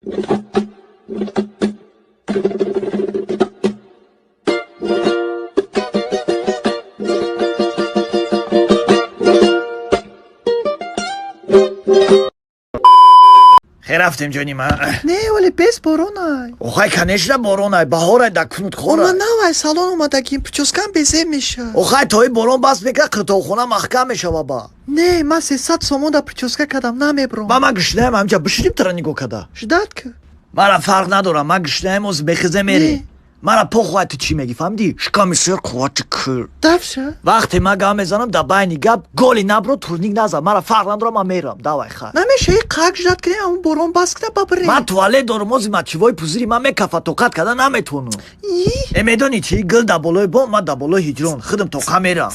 Хе, рафтем, ҷони ман. Не, вале без боронай. Охай, конечно, боронай, баҳорай, да кунутхора. Ман навай салон омадагим, прическам безеб мешавад. Охай, тои борон бас мекар, қиртоқхона маҳкам мешава ба. Не, ман 300 сомон да прическа кардам, намебром. Ба ман гушнаем, ҳамҷа бишинем, тара нигоҳ када. Ждать ки. Мара фарқ надорам, ман гушнаем, оз бехизе мерем. Не. Мара похуай, ту чӣ мегӣ, фаҳмидӣ? Шиками сер, қуввати кир. Дафша. Вақте ман гап мезанам, дар байни гап голи набро, турник назан. Мара фарқ надорам, ман мерам, давай, хай. Намеша и қак ждать кунем, ҳамун борон бас кунам, ба бирем. Ман туалет дорум, ози мочевой пузыри ман мекафа, тоқат карда наметавонам. И. Э, медонӣ чӣ? Гил дар болои бом, ман дар болои ҳиҷрон худам тоқа мерам.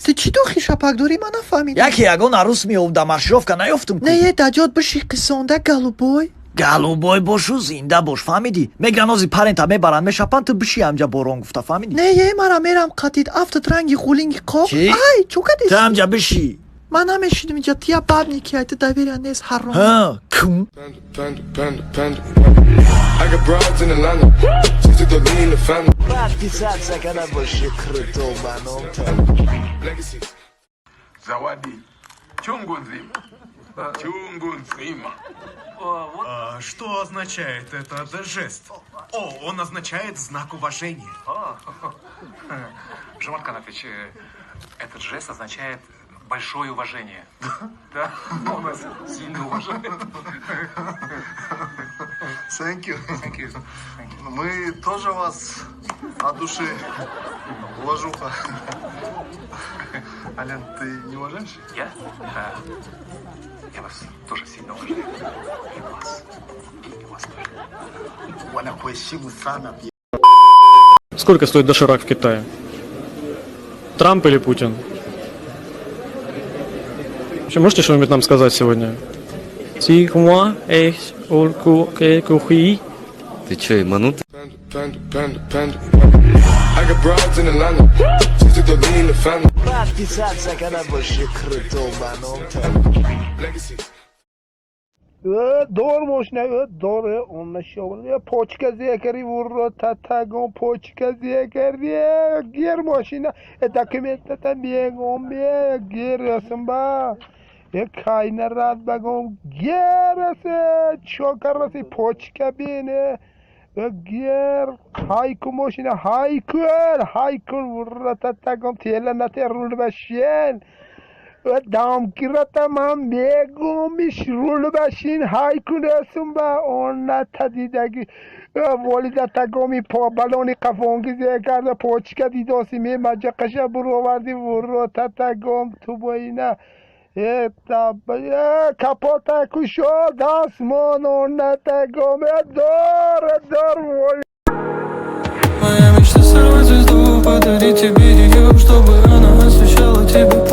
Ту чӣ духи шапак дорӣ, ман нафаҳмидам. Яке ягон арӯс меёб, дар маршировка наёфтум ку. Не, е даҷот биши, қисонда, голубой. Голубой бошу, зинда бош, фаҳмидӣ? Мегиран, ози парента мебаранд, мешапанд, ту биши ҳамҷа, борон гуфта, фаҳмидӣ? Не, е, мара мерам қатид, афтад ранги хулинги қоқ. Чӣ? Ай, чӯ кадис? Ту ҳамҷа биши. Ман намешидам инҷа, тия бабники, ай, ту доверия нест, ҳаром. Ҳа, кун. Panda, panda, panda, panda. I got broads in Atlanta. Just to lean the family. Подписаться когда больше круто Legacies. Zawadi chungu nzima, chungu nzima. А что означает этот жест? О, он означает знак уважения. Жомарт Канатович, этот жест означает большое уважение. Да, он нас сильно уважает. Thank you. Thank you. Thank you. Мы тоже вас от души. Уважуха. Ален, ты не уважаешь? Я? Да. Я вас тоже сильно уважаю. И вас. И вас тоже. Wanakuheshimu sana pia. Сколько стоит доширак в Китае? Трамп или Путин? Вообще, можете что-нибудь нам сказать сегодня? Си, хуа, эйс, ол, ку, ке, ку, хи. Ты чё, ебанутый? Panda, panda, panda, panda. I got broads in Atlanta. Just to lean the family. Подписаться когда больше круто. Legacies. Дор мошина, дор, он почка зекари, вурро татагон, почка зекари, гер мошина, документата мегом, герасымба, кайнарат багом, герасе, чокараси, почка бене, гер, хайку мошина, хайкун, хайкун, вурро татагон, теланате рулбашен. Дамкирата ман мегумиш, рулбашин, ҳайкунесум ба она тадидаги волидатагоми балони қафонги зе карда, почка дидоси, ме маҷақаша буроварди, вурро татагом, тубоина капота кушод асмон, онатагом, дор дор. Моя мечта — сорвать звезду, подарить тебе ее, чтобы она освещала тебе.